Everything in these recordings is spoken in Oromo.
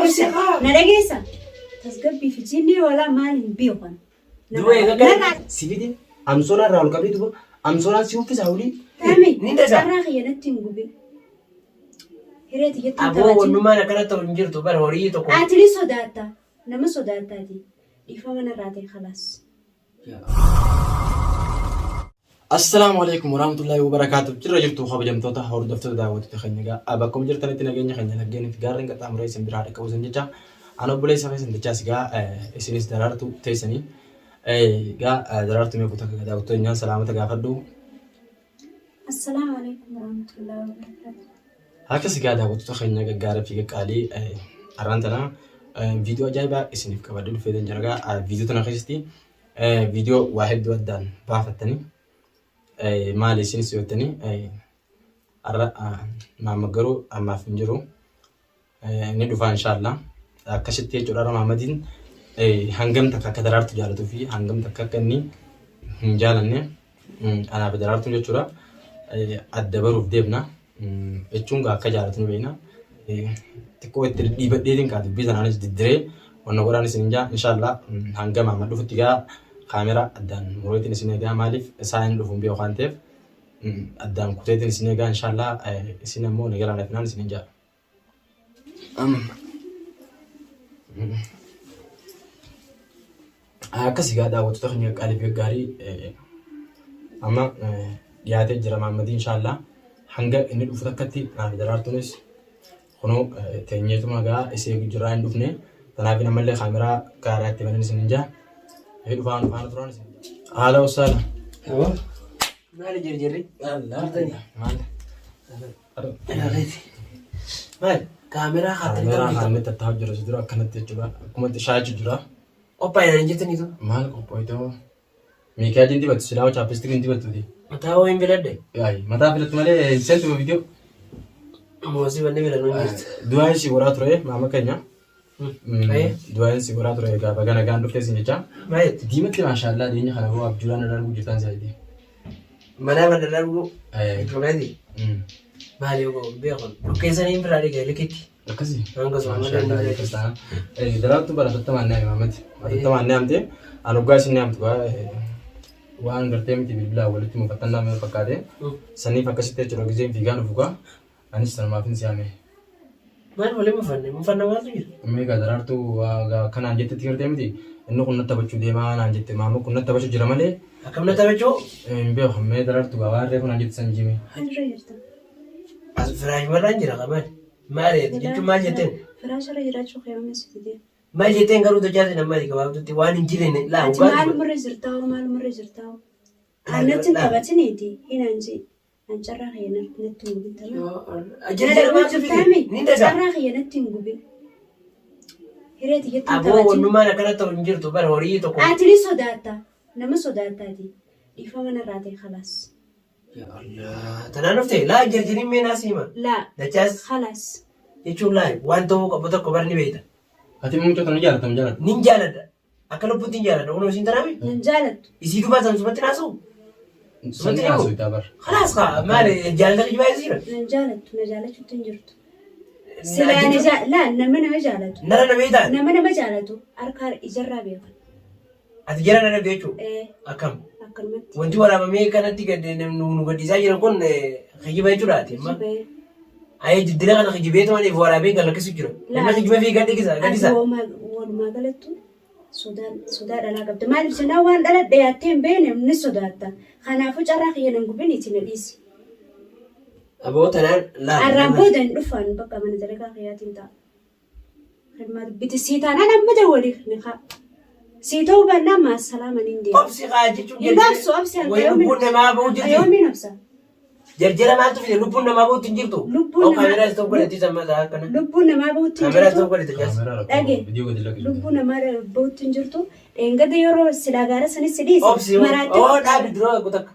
Obsi haa. Na dhageessa? Tasgabbii fi jinnii walaa maal hin beekan. Du'a eega gara. Si fide amsoolaa irraa ol qabee duba amsoolaan si uffisa olii. Taame Ni dhagaa. carraa kiyya natti hin gubin. Hiree tiyyatti hin Aboo taphatin. wannummaan akkana ta'u hin jirtu bara horii tokko. Ati ni sodaatta. Nama sodaattaati. Dhiifama narraa ta'e khalaas. Assalaamu alaikum warahmatullahi wabarakaatuh. Jirra jirtu kabajamtoota hordoftoota daawwattoota keenya egaa bakkuma jirtanitti nageenya keenya laggeenii fi gaarreen qaxxaamuree isin biraa dhaqqabu isin jecha an obboleessa keessan dachaas egaa isinis daraartu teessanii egaa daraartu mee kutaa daawwattoota keenyaan salaamata gaafadhu. Assalaamu alaikum warahmatullahi wabarakatuh. Akkas egaa daawwattoota keenya gaggaarii fi qaqqaalii har'aan tana viidiyoo ajaa'ibaa isiniif qabadhee dhufee jira egaa viidiyoo tana keessatti viidiyoo waa hedduu addaan baafattanii maali isinis yoottanii har'a maamma garuu ammaaf hin jiru ni dhufaa inshaallah akkasitti jechuudha har'a maammadiin hangam takka akka daraartu jaalatuu fi hangam takka akka inni hin jaalanne anaaf daraartuun jechuudha adda baruuf deemna jechuun gaa akka jaalatu ni beekna. Xiqqoo itti dhiibadheetiin kaa dubbii sanaanis diddiree wanna godhaan isin jaa inshaallah hanga maama dhufutti gaa kaameraa addaan mureetiin isin eegaa maaliif isaa inni dhufuun beeku waan ta'eef addaan kuteetiin isin eegaa inshaallah isin ammoo nagaraan hafinaan isin jaa. Akkas egaa daawwattoota keenya qaqqaalii fi gaggaarii amma dhiyaatee jira Maammadii inshaallah hanga inni dhufu takkatti naaf daraartuunis kunoo teenyeetuma gaa isee eegu jirraa hin dhufne kanaaf ammallee kaameraa gaaraa itti banan isin hin jaa inni dhufaan faana turaan isin haala wasaala. Maali jirjirri? Maal? Maali? Kaameraa kaatanii Kaameraa ta'uu kaannee tattaa'u jira si dura akkanatti jechuudha. Akkumatti shaachu jira. Qophaa'e hin jettaniitu. Maal qopho'itoo? Meekiyaajiin dibattu silaa chaappistikiin dibattuuti. Mataa hoo hin filadhe. Yaayi mataa filattu malee hin seentu viidiyoo. Moosii wanni filannu hin jirtu. Du'aan si godhaa ture maama keenya. Ayee. Du'aan si godhaa ture egaa baga nagaan dhuftee sin jecha. Maal jette? Diimatti maashaallaa dhiyeenya kana hoo abjuudhaan irra arguu jirtaan si ajajee. Manaa mana darbuu. Jechuudha. Maali yoo beekun dhukkeessanii biraa dhiqee likitti. Akkasii. Hanga suma malee Maashaallaa inni akkas taana. Daraartuu bara atattamaan ni amamati. Atattamaan ni amte. An hoggaa isin ni amtu waan gartee miti bilbilaan walitti mufattannaa mee fakkaate. Saniif akkasitti jechuudha gizeen fiigaa dhufu gaa. Anis sanumaafin si yaame. Maal waliin mufanne? Mufanna maaltu jira? Mee gaa daraartuu waa gaa akkanaan jettetti gartee miti. Inni kun natti taphachuu deemaa naan jette maama kun natti taphachuu jira malee. Akkam natti taphachuu? Hin beeku mee daraartuu gaa waan reefu naan jette san jime. Irra jirta. As firaashumarraan jira qaban. Maal jechuun maal jetteen? Firaasharra jiraachuu kee yoomii si didee? Maal jetteen garuu dachaatiin amma gabaabdutti waan hin jirre laa Ati dhugaa maalumarra jirtaa hoo maalumarra jirtaa hoo? Annatti hin taphatiniiti hin anji. An carraa kiyya natti hin gubin tamam. Jira maaltu fide? Ni dhagaa. Carraa kiyya natti hin gubin. Hiree tiyyatti hin Aboo taphatin. wannummaan akkana ta'u hin jirtu bara horii tokko. Ati ni sodaatta. Nama sodaattaati. Dhiifama narraa ta'e khalaas. Ya Allah. Tanaan dhufte laa jarjariin mee naa siima. Laa Dachaas khalaas. jechuun laa waan ta'uu qabu tokko bar ni beekta. Ati immoo mucaa tana jaalatta hin jaalattu? Nin jaaladha. Akka lubbuutti hin jaaladha. Kunoo isiin tanaami. Nan jaalattu. Isii dubaa san sumatti naasuu. Sumatti naasuu itti abar. Khalaas kaa maali jaalala kijibaa isiira. Nan jaalattu. Na jaalachuutti hin jirtu. Silaa na jaa- laa nama nama jaalatu. Nara na beektaa? Nama nama jaalatu harka ijarraa beekan. Ati jara na dhabde jechuudha. Ee Akkam. akkanumatti. Wanti waraabamee kanatti gad nu gadhiisaa jiran kun kijiba jechuudha ati amma. Kijibee. Ayee jiddira kana kijibee tuman waraabee gad lakkisu jira. Namni kijiba fi gadhiisa Ati gadhiisa. walumaa galattu sodaa dhalaa qabda. Maaliif jennaan waan dhala dhiyaattee hin beekne ni sodaatta. Kanaafuu carraa kiyya nan gubin itti na dhiisi. Aboo tanaan laala. Arraan booda hin dhufan bakka mana dalagaa kiyyaatiin ta'a. Ilma dubbiti sii taanaan amma dawwaliif ni kaa. Sii ta'uu baannaan maassalaama niin deema. Obsi kaa jechuun Hin obsu obsi an Wayi lubbuun namaa ba'u jirti. Yoomiin obsa. Jarjara maaltu fide lubbuun namaa ba'utti hin jirtu. Lubbuun Oo namaa- kaameraa isa tokko godhatti samma ta'a akkana. Lubbuun namaa ba'utti hin Kaameraa isa jirtu. tokko godhatti jaas. Kaameraa rakkoo Dhage. viidiyoo gadi lakkisu. Lubbuu namaa ba'utti hin jirtu. Dheengadda yeroo silaa gaara sanis si dhiise. Obsi Maraattee oo dhaabi dura kutakka.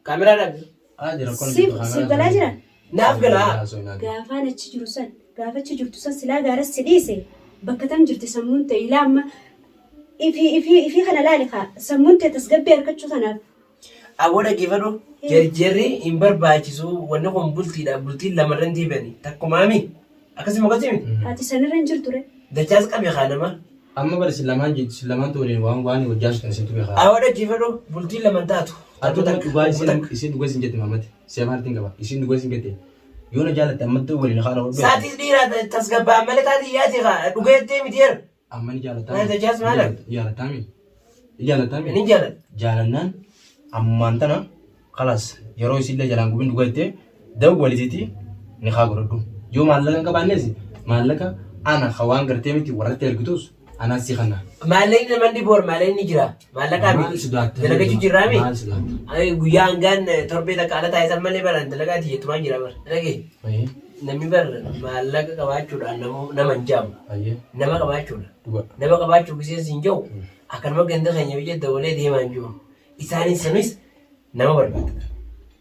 Kaameraa dhaabi. Ah, jira rakkoon Siif jirtu siif galaa jira. Naaf galaa. Gaafaan achi jiru san gaafa achi jirtu san silaa gaaras si dhiise bakka tam jirti sammuun ta'e ilaa amma ifii ifii ifii kana laali kaa sammuun ta'e tasgabbii harkachuu tanaaf Aboo dhaggeeffadhu. Jarjarri hin barbaachisu wanni kun bultiidha. Bultiin lamarra hin deebi'ani. Takkumaami. Akkasii mogasii miti. Ati sanirra hin jirtu re. Dachaas qabe kaa nama. Amma bara isin lamaan jettu isin lamaan waliin waan waan hojjaa jirtan isintu beekaa. Awwa dhaggeeffadhu bultiin lama hin taatu. Ati Takka dhugaa takka. isin Takka. isin dhugaa isin jette mamate. Si afaartiin qaba. Isin dhugaa isin jette. Yoo na jaalatte ammatti waliin haala hodhu. Saatis dhiiraa tasgabba'an malee taati yaati kaa dhugeettee miti yeera. Amma ni jaalataa. Maal dachaas maal? Jaalataa mi? Jaalataa mi? Ni jaalladha. Jaalannaan ammaan tana kalas yeroo isillee jalaan gubin dhugaa jettee dawwalitiiti ni haa godhadhu. Yoo maallaqa hin qabaannes maallaqa ana ka waan gartee miti warratti ergitus anaan si kana. Maallaqni nama inni boor maallaqni jira. Maallaqaa Maal miti. sodaatta? Dalagachuu jirraa mi? Maal sodaatta? Ay, Guyyaa hangaan torbee takka ala taa'e san malee baraan dalagaa tiyyeettumaan jira bara. Dhagee Ayyee namni bar maallaqa qabaachuudhaan nama hin jaamu. ayyee Nama qabaachuudha. dhuga. Nama qabaachuu gisee siin jiru akkanuma ganda keenya biyya dabalee deemaa hin jiru. Isaanis sanis nama barbaada.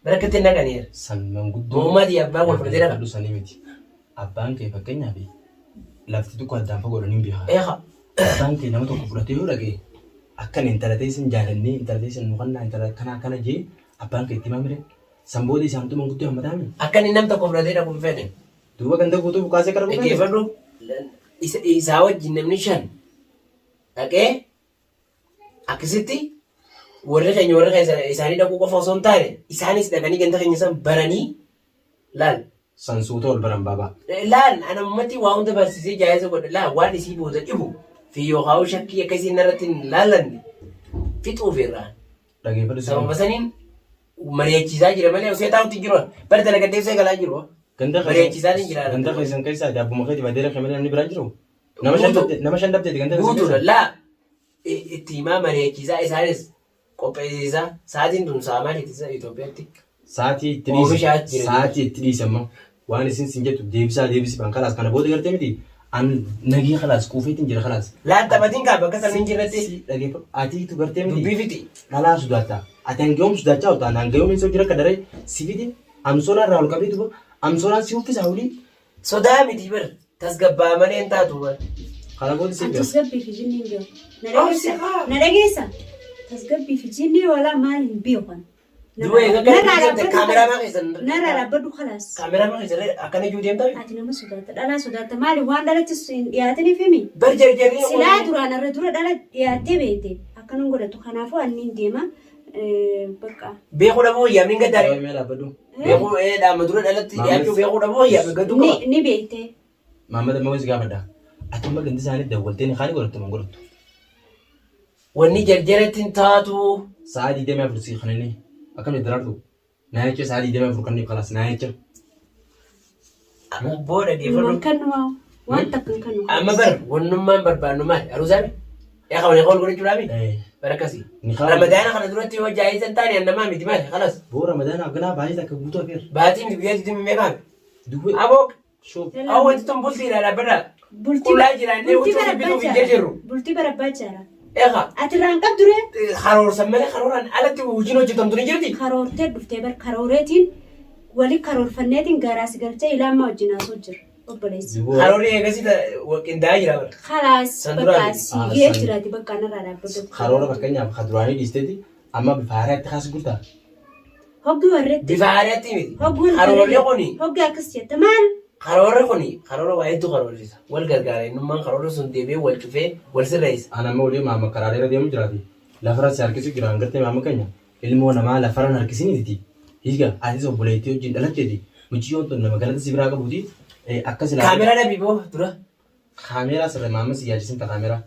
Bara akkatti hin dhaqaniira. San manguddoo. Mootummaa fi abbaan wal fudhatee dhaqa. Dhaqadhu sanii miti. Abbaan kee fakkeenyaaf lafti tokko addaan fagoodha ni beeka. Eeqa. Abbaan kee nama tokko fudhatee yoo dhaqe akkan intala teessan jaalannee intala teessan nu kannaa intala akkanaa akkana jee abbaan kee itti himaa mire. San booda isaantu manguddoo hammataa mi? Akka inni nam tokko fudhatee dhaqu hin fedhe. Duuba ganda guutuu bukaasee kara bukaasee. Dhaggeeffadhu. Isaa wajjin namni shan dhaqee akkasitti warri keenya warri keessa isaanii dhaquu qofa osoo hin taane isaanis dhaqanii ganda keenya san baranii laal. San suuta ol baran baabaa. Laal ana ummatti waa hunda barsiisee jaayisa godhe laal waan isii booda dhibu fi yookaan shakkii akka isiin irratti hin laallanne fixuuf irraa. Dhaggeeffadhu Sababa saniin mari'achiisaa jira malee osoo taa'utti jiru. Bara dalagadee osoo galaa jiru. Ganda Mari'achiisaa ni jira. Ganda keessan keessaa abbuma keeti badeera kee malee namni biraan jiru. Nama shan Guutuu. dhabde nama shan dhabdeeti ganda keessan Guutuudha keessaa. laa itti himaa mari'achiisaa isaanis qopheessisaa sa'aatiin tun sa'a maaliiti isa Itoophiyaatti? Sa'aatii itti Oomisha dhiise. jira. Sa'aatii itti dhiise amma waan isin sin jettu deebisaa deebisi ban kalaas kana booda gartee miti an nagee kalaas quufeetiin jira kalaas. Laan taphatiin kaa bakka sanni hin jirretti Si dhageeffadhu atiitu gartee miti. dubbii fixi. Dhalaa sodaata. Ati hangayoom sodaachaa oolta. Ani hangayoom hin jira akka daree si fide amsoolaa irraa ol qabee duba amsoolaan si uffisa olii. Sodaa miti bar tasgabbaa malee hin taatu bar. Kana booda si An bira. tasgabbii fi jinni hin beeku. Na Obsi dhageessa? haa. Na dhageessa? Tasgabbii fi jinni walaa maal hin beeku. Duba eega Narraa gara dhaabbadhu kaameraamaa keessan Narraa dhaabbadhu kalaas. kaameraamaa keessan akkana ijuu deemtaa? Ati nama sodaatta dhalaa sodaatta maali waan dhalatti hin dhiyaatiniif himi. Bar jarjarri Silaa duraan irra dura dhala dhiyaattee beekte akkanan godhatu kanaafuu anni hin deema bakka. Beekuu dhabuu yaamni hin gaddaare. Mee dhaabbadhu. Beekuu dhaama dura dhalatti dhiyaachuu beekuu dhabuu yaamni gadduu qaba. Ni beekte. Maammada amma si gaafadha. Ati amma gandi isaanii dawwaltee ni kaani godhattu moo godhattu? Wanni jarjaratti hin taatu. Sa'a 24 si kananii akkam jedha daraartu? Naa jecha sa'a 24 kanneen kalaas naa jecha. Obboo dhaggeeffadhu. Waan kanuma waan takka hin kannu. Amma bar wannummaan barbaannu maali? Aruusaami? Yaa qabanii qool godhachuudhaami? Bara akkasii. Ni kaa- Ramadaana kana duratti yoo jaayisa hin taane annamaa miti maali? Kalas. Boo Ramadaana akkanaa baay'ee takka guutuu afeer. Baatii miti guyyaa digdamii meeqaami? Duwwee. Aboo Shoof. awwa wanti tun bultiidha dhaabbadha. Bultii Qullaa jiraannee bultii huccuu bituuf hin barbaachaadha. jirru. Bultii barbaachaadha. Eegaa Ati irraa hin qabdu ree? karoorsan malee karooraan alatti hojiin hojjetamtu ni jirti. Karoortee dhuftee bar karooreetiin wali karoorfanneetiin garaa si galchee ilaamaa wajjin haasoo jira obboleessi. Karoorri eegasii qindaa'ee jira bara. Kalaas San duraa bakka miti. si Ah, gahee san- jiraati bakka narraa dhaabbatu. Karoora fakkeenyaaf ka duraanii dhiisteeti amma bifa haaraatti kaas gurtaa. Hoggi warreetti. Bifa haaraatti miti. Hoggi warri Karoorri kuni Hoggi akkas jette maal? Karoorri kuni karoora waa hedduu karoorsiisa. Wal gargaara innummaan karoorri sun deebi'ee wal cufee wal sirreessa. Ana amma olii maama karaalee irra deemu jiraati. Lafarra si harkisu jira hangartee maama keenya ilmoo namaa lafarra hin harkisiniiti. Hiiga atis obboleettii wajjin dhalatteeti. Mucayyoon tun nama galata si biraa qabuuti. Akka silaa. Kaameraa dhabii boo dura. Kaameeraa sirra maama si yaachisin ta kaameeraa.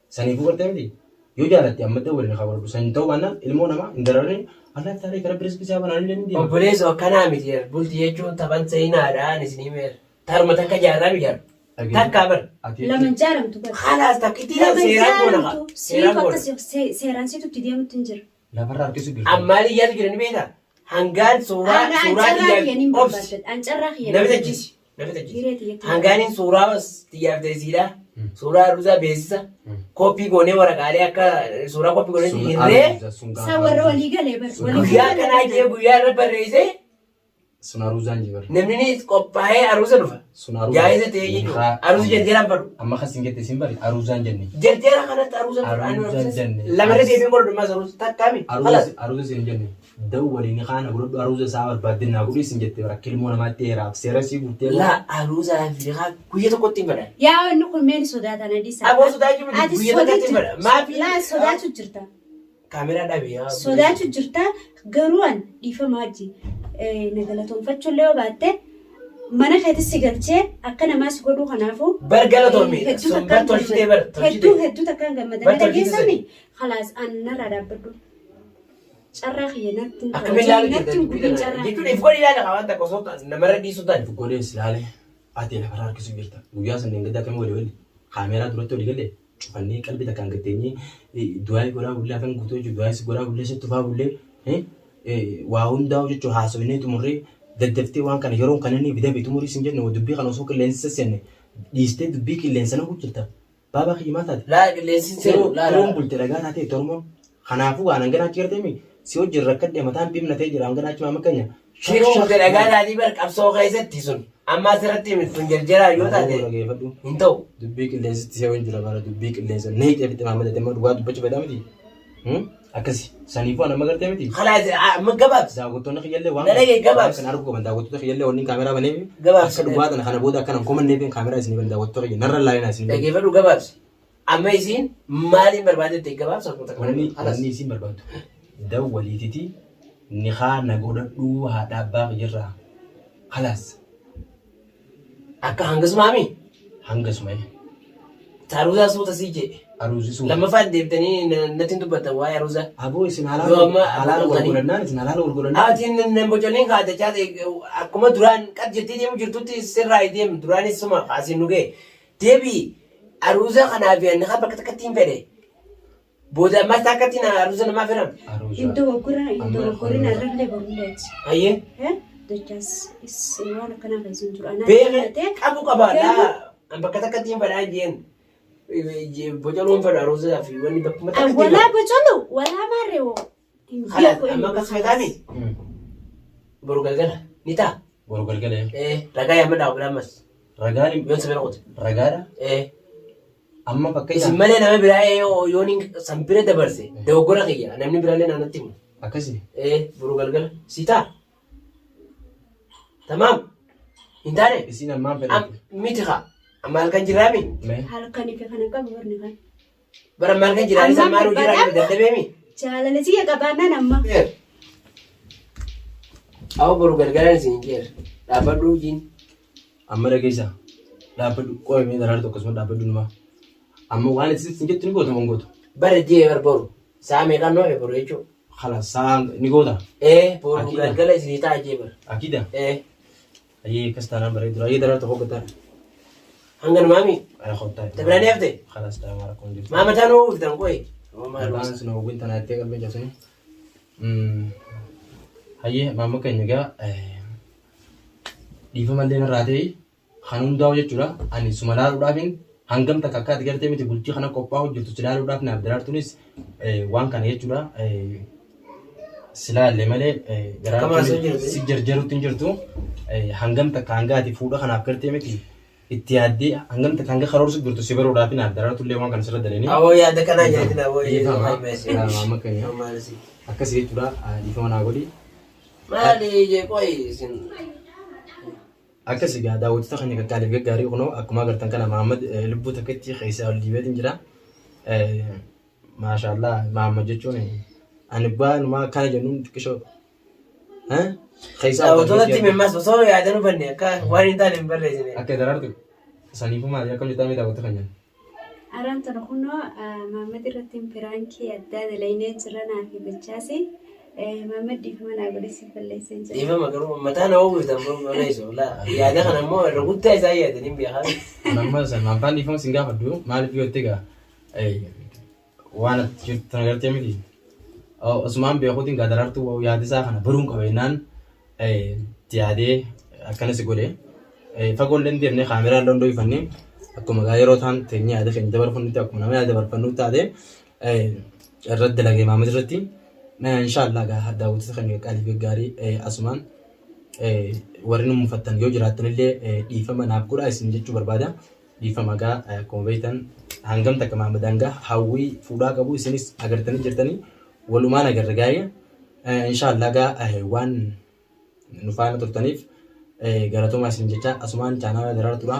Saniifuu gartee miti. Yoo jaalatte ammattee waliin haa godhadhu. San ta'uu baannaan ilmoo namaa hin dararin Allah taalee karaa biris bisaa banaan illee ni deema. Obboleessoo akkanaa miti jedha. Bulti jechuun taphan seenaadha ani isin himeera. Tarma takka jaarraa mi jaarra. Takkaa bar. Ati Lama hin jaaramtu bar. Khalaas takkitti Lama hin seeraan goona kaa. jaaramtu. Seeraan Siitu goona. akka seeraan siitu itti deemutti hin jira. lafarra harkisu girta. Ammaan iyyaatu jira ni beektaa? Hangaan suuraa Ana suuraa ancarraa xiyyaa kiyyaniin obsi. barbaadadha. Ancarraa Nama kiyyaniin. tajjisi. Nama tajjisi. Hiree tiyyatti. Hangaaniin suuraa xiyyaaf teessiidha. Suuraa ruuzaa beeksisa. Koppii goonee waraqaalee akka suuraa koppii goonee hirree Sa warra walii galee bar. Walii guyyaa galee kanaa jee guyyaa irra barreessee Sun aruuzaan jibar. namni ni qophaa'ee aruusa dhufa. Sun aruuzaa. Jaayisa ta'ee jechuudha. Aruusa jarjaraan fadhu. Amma kas hin jette isin bari aruuzaan jenne. Jarjara kanatti aruusa Aruusa jenne. Lamarra deebiin godhu dhummaas aruusa takkaami. Kalas. Aruuza isin jenne. Dawwali ni kaana godhadhu aruuza isaa barbaadde naa godhi isin jette bara akka ilmoo namaatti heeraaf seera sii guuttee Laa aruuzaa fi nikaa guyya tokkotti hin fedhan. Yaa inni kun meen sodaatan adiisa. Aboo sodaachuu miti Ati guyya tokkotti hin sodaachuu fedhan. Maafi laa sodaachuu jirta. Kaameraa dhabi yaa. Sodaachuu jirta garuu an dhiifama wajji na galatoonfachuu illee yoo baatte mana keetti si galchee akka namaa si godhuu kanaafuu Bar galatoomi. hedduu Sun bar takkaan tolchitee bar gammada. tolchitee. Hedduu hedduu takkaan gammada. Bar Na tolchite dhageessami khalaas an narraa dhaabbadhu. Carraa kiyya natti hin Akkamiin ilaalu kabajin jirta natti hin dubbii gubin tana. carraa Jechuun kiyya. if godhi ilaala waan takka osoo namarra dhiisuu taate. Godhees ilaale ati lafarraa harkisuu jirta. Guyyaa san gaddaa akkamii walii galle kaameeraa duratti walii galle cufannee qalbii takkaan gatteenyee du'aayii godhaa bullee afaan guutuu jechuun du'aayii godhaa bullee sitti tufaa bullee waa hundaa'u jechuun haasofnee xumurree daddaftee waan kana yeroon kan inni bidabe xumurii sin jenne dubbii kana osoo qilleensi sasseenne dhiistee dubbii qilleensa nagu jirta. Baabaa kiyya maal taate? Laa qilleensi hin seenu. Yeroo Laa yeroon laa. bulte dhagaa taatee tormoon. Kanaafuu waan hangana achi gartee si wajjin rakkadhe mataan bimna ta'ee jira hangana achi maama keenya. Shiroo bulte dhagaa taatii bar qabsoo keessatti sun. Amma asirratti sun jarjaraa yoo taate Dhageeffadhu. hin ta'u. Dubbii qilleensitti seewwan jira bara dubbii qilleensa. Ni hiixee fixe maama ta'e dhugaa dubbachuu fedhaa miti. Akkasi saniifuu an amma gartee miti. Kalaas amma gabaabsi. Daawwattoonni kiyyallee waan Na dhagaye gabaabsi. kan arguu qaban daawwattoota kiyyallee wanni kaameraa baneef Gabaabsi. akka dhugaa tana kana booda akkana hin komanneef kaameraa isinii bane daawwattoota kiyya narra laalinaa isinii. Dhageeffadhu gabaabsi. Amma isiin maaliin barbaadetti gabaabsa akkuma takka. Wanni Kalaas. wanni isiin barbaaddu dawwaliititi nikaa na godhadhuu haadha abbaa kiyyarraa kalaas Akka hangasumaami hangasuma Aruuzaa suuta sii jee. aruuzi suuta. Lammaffaan deebitanii natti hin dubbattan waa'ee aruuzaa. Aboo isin Yoo halaala amma halaala wal boqotanii- godhannaan isin halaala wal godhannaan Ati nan bocoliin kaatachaa ta'e akkuma duraan qad jettee deemu jirtutti sirraa deemu duraanis suma kaasiin nu ga'e. Deebii aruuzaa kanaa fi anni kan bakka takkatti hin fedhe. Booda ammas takkatti na aruuza namaa firam. aruuza. Hin dogoggora hin Amma- dogoggorin arrallee borulleeti. Hayyee. Dachaas waan akkanaa keessa hin jiru. Anaa Beeke jaallatee qabu qaba garuu laa an bakka takkatti hin fedhaa jeen. Bocoluun fedha aruuzaa fi wanni bakkuma takkatti hin walaa fedha. bocolu walaa maarree woo. Hin Kalaas beeku amma inni. akkas fedhaami boru galgala ni ta'a. Boru galgala. Ragaa yaammadhaa obbo Ammas. Ragaan Yoon sabira qote. ragaadha. Amma Isin fakkeenyaaf malee nama biraa yoon san bira dabarse dogoggora kiyya namni biraallee naannatti himu. akkasi Boru galgala si ta'a. Tamaam. Hin taane? isin ammaan fedhate. Miti kaa. Amma halkan jiraami? Mee Halkanii fi kana qabu barni kan. Bara amma halkan jiraani Ammaan san maaluu jiraani barbaadama. dadhabeemi? Jaalala siyya qabaannaan amma. Awo boru galgalaan isin hin jeer. Dhaabbadhu hojiin. Amma dhageessa dhaabbadhu qo'e mee daraartu akkasuma dhaabbadhu numa. Amma waan isin isin jettu ni goota moo hin gootu? Bara jee bar boru. Sa'a meeqaan noofe boru jechuudha. Khalas sa'a ni goota. Ee boru Akida. galgala isinii ta'a jee bar. Akida. Ee Ayyee akkas taanaan bareedu. Ayyee daraartu hoggataa. hanga namaami. Ay hoggataa. Tabiranii hafte? Khalas taanaan rakkoon jirtu. Maa mataa nuu uwwiftan qoyi. Mataan sun hawwiin tanaa itti qalbii cabsanii. Hayyee maamma keenya egaa dhiifama illee narraa ta'e kan hundaa'u jechuudha. Ani suma laaluudhaafin hangam takka akka ati gartee miti bultii kana qophaa'u jirtu si laaluudhaaf naaf daraartuunis waan kana jechuudha. Si laalle malee Akkam haasa'u jirti? si jarjaruutti hin jirtu. Hangam takka hanga ati fuudha kanaaf gartee miti itti yaaddee hangam takka hanga karoorsu jirtu si baruudhaaf naaf daraartullee waan kana sirra dalanii. Awoo yaada kanaa nyaatina awoo Dhiifama. Maamma keenya. Akkasii jechuudha. Dhiifama naa godhi. Maali jee qoyi isin. Akkas egaa daawwattoota keenya qaqqaaliif gaggaarii kunoo akkuma agartan kana Mahammad lubbuu takkatti keessaa ol dhiibeetiin jira. Maashaallah Mahammad jechuun ani baanumaa akkana jennuun xiqqishoo. Keessaa ol Daawwattootatti dhiibeetiin mimmas osoo yaada nu banne akka waan hin taane hin barreessine. Akka daraartu saniifuu maali akkam jettaa mee daawwattoota keenya. Araan tana kunoo Mahammad irratti piraankii addaa dalaynee jira naa fi dachaasi. Mahammad dhiifama naa godhe siif balleessee jira. Dhiifama garuu mataa na uwwiftan barreessu. Yaada kana immoo irra guddaa isaa yaadanii beekaa. Amma san afaan dhiifama sin gaafadhu maaliif yoo ta'e egaa waan ati jirtu tana gartee miti. Osumaan beekuutiin gaa daraartuu yaada isaa kana baruun qaba jennaan itti yaadee akkana si godhe. Fagoo illee hin deemne kaameraa illee hundoo ifannee akkuma gaa yeroo ta'an teenyee yaada keenya dabarfannutti akkuma nama yaada dabarfannu taate irratti dalagee maamila irratti. Inshaallah gaa daawwattoota keenya qaqqaalii fi gaggaarii asumaan warri nu mufattan yoo jiraattan illee dhiifama naaf godhaa isin jechuu barbaada. Dhiifama gaa akkuma beektan hangam takka Mahammad hanga hawwii fuudhaa qabu isinis agartanii jirtanii walumaan agarra gaa'ee. Inshaallah gaa waan nu faana turtaniif galatoomaa isin jecha asumaan chaanaala daraartuudha.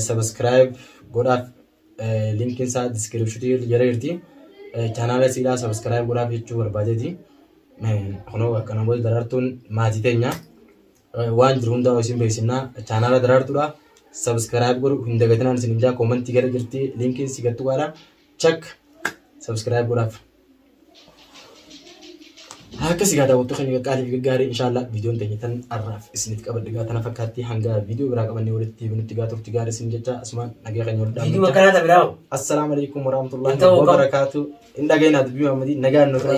Subscribe godhaaf linkiin isaa diskiripshinii jala jirti. Chaanaala isiidhaa subscribe godhaaf jechuu barbaadeeti. Kunoo akkana booda daraartuun maatii teenya waan jiru hundaa isin beeksifna. Chaanaala daraartuudha. Subscribe godhu hin dagatinaan isin hin jaa koomantii gara jirti linkiin si gattu gaadha. Check subscribe godhaaf. Akkas egaa daawwattoota keenya qaqqaalii fi gaggaarii inshaallah viidiyoon teenya tan har'aaf isiniif qabadhe egaa tana fakkaatti hanga viidiyoo biraa qabannee walitti deebinutti egaa turti gaarii isin jecha asumaan nagaa keenya wal Viidiyoo akkanaa ta biraa hoo? Assalaamu alaikum warahmatullahi Hin ta'u, wabarakaatu. Hin dhageenyaa dubbii Muhammadii nagaan nu turan.